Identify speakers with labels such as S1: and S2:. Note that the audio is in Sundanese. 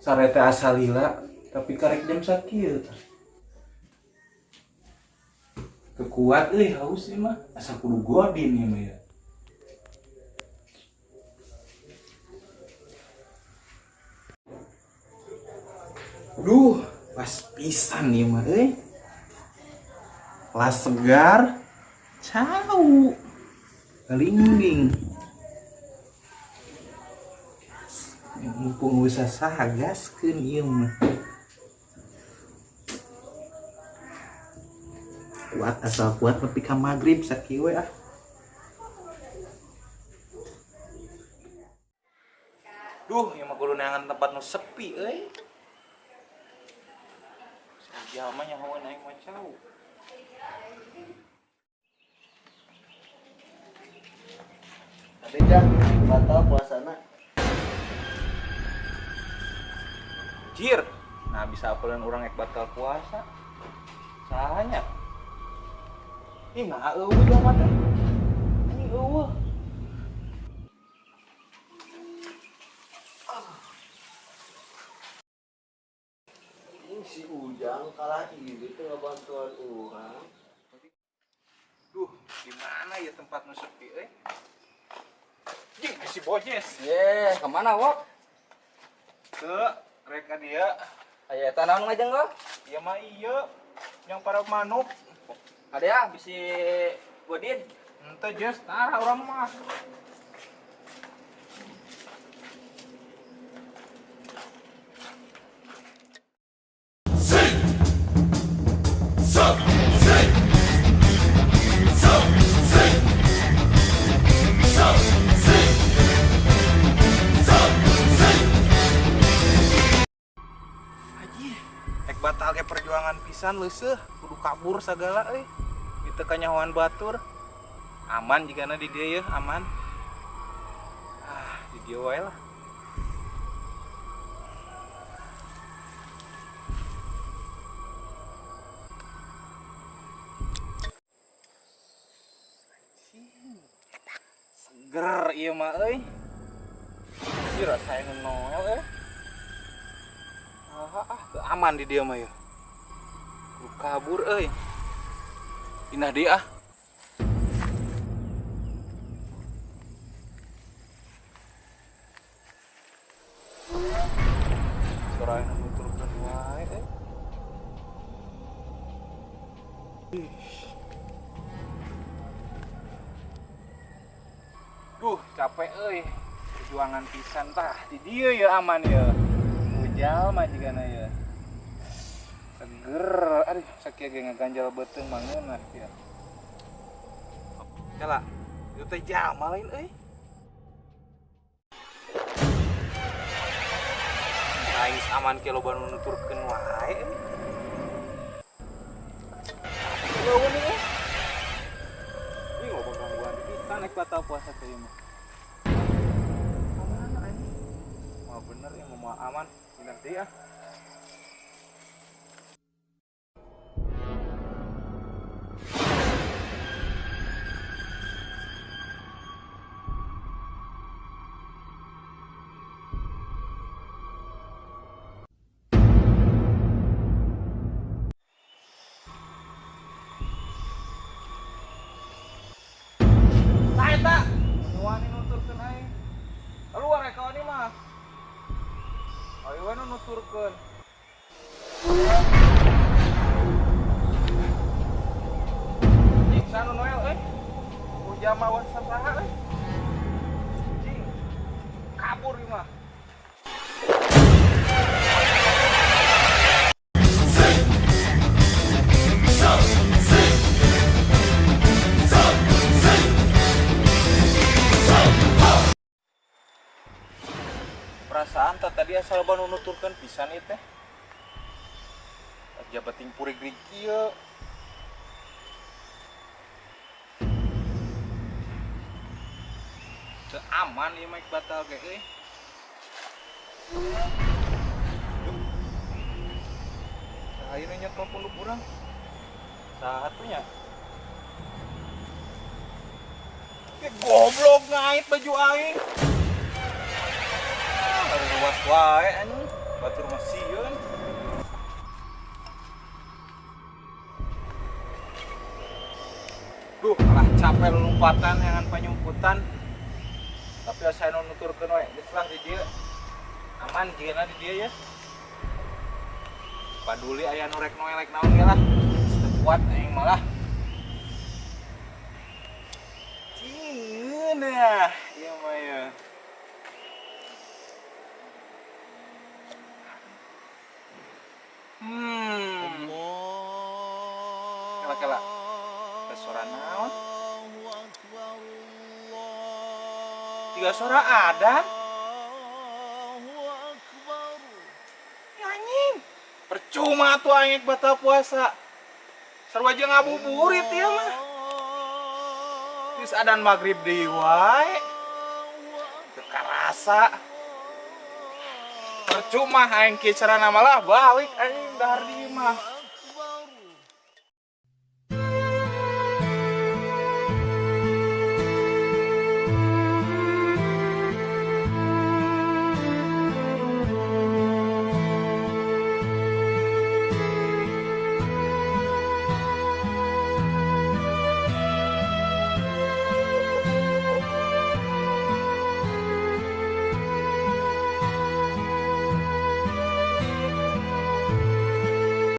S1: Sare teh asa lila tapi karek jam sakieu. Teu kuat euy haus ieu mah. Asa kudu godin ieu mah ya. Duh, pas pisan ieu mah euy. Las segar, cau. Lingging. Mumpung usah sagaskeun ieu mah. Kuat asal kuat nepi ka magrib sakieu we ah. Duh, ieu mah kudu neangan tempat nu sepi euy. Jalma nyahoan aing mah cau.
S2: Tapi jang batal puasana.
S1: Jir, nah bisa apelan urang ek batal puasa. Sahanya. Ih, nah eueuh jalma teh. Anjing eueuh.
S2: Ini si Ujang kalah ini tuh ngebantuan urang.
S1: Duh, di mana ya tempat nu sepi euy? Jing, si Bojes.
S3: Ye, kemana, Wok?
S1: Ke reka dia.
S3: Aya eta naon ngajeng lo?
S1: Ieu mah ieu yang para manuk.
S3: Ada ya, bisi godin.
S1: Ente Jes, tara urang mah. Haji, ek batal ke perjuangan pisan leuseuh, kudu kabur sagala euy. Di teu kanyahoan batur. Aman jigana di dieu yeuh, aman. Ah, di dieu wae lah. Seger ieu mah euy. Ieu rasa nu Noel euy. Ah, ah, teu aman di dieu mah yeuh. Kudu kabur euy. Pindah deui ah. Sora anu nuturkeun wae euy. Duh, capek euy. Perjuangan pisan tah di dieu ya aman ya. Ujal mah jigana ya. Seger, aduh sakieu ge ngaganjal beuteung mah ngeunah ya. Kela, ieu teh jalma lain euy. Aing aman ke loba nu nuturkeun wae euy. Eueuh euy. Ih, loba gangguan pisan naik batal puasa teh ieu mah. Kamana anjing? Wah bener ya mau aman, pindah deui ah. Eta wani nuturkeun aing. Keluar ya kawan mah. Ayo we nu nuturkeun. Cing sanu Noel euy. Ujama wa sasaha euy. Cing. Kabur ieu mah. Perasaan teh tadi asal loba nu nuturkeun pisan ieu teh. Aja bating purig-rig kieu. Teu aman ieu mah batal ge euy. Saha ieu nyekel punduk urang? Saha tuh nya? Eh, goblok ngait baju aing. Ruas wae anjing. Batur mah sieun. Duh, kalah capek lompatan jangan panyumputan. Tapi asa nu nuturkeun we, geus lah di dieu. Aman jigana di dieu ya. Paduli aya nu rek noelek naon ge lah. Geus teu kuat aing malah. Cingeun ya, ieu mah ya. Kela-kela. Suara naon? Tiga suara adan. Ya, anjing. Percuma tuh aing batal puasa. Seru aja ngabuburit ya mah. Terus adan maghrib deui wae. Teu karasa. Percuma aing kieu carana malah balik aing dahar di imah.